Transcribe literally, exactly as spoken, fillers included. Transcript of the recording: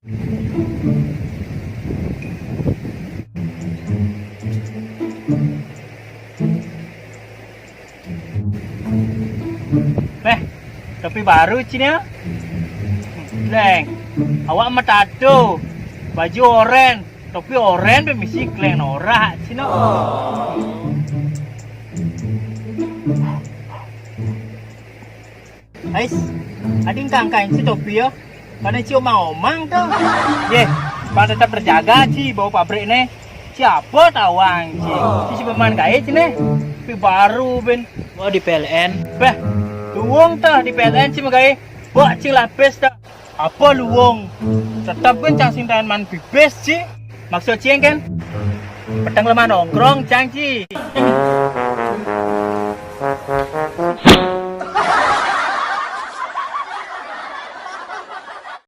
Beh, topi baru ci ne. Gleng. Awak meh tato. Baju oren, topi oren, beh misi gleng norak ci ne. Ais, ading kangkang ci topi ya. Karena ci omang-omang tuh. Ye, bang tetap terjaga ci bau pabrik ne. Ci apa tawang ci? Ci, ci pemain gawe ci ne. Topi baru ben. Oh, di P L N. Beh, luwung tuh di P L N ci megawe. Bok ci lapis tuh. Apa luwung? Tetap ben cang sing tahan man bibis ci. Maksud ci kan? Peteng lemah nongkrong cang ci.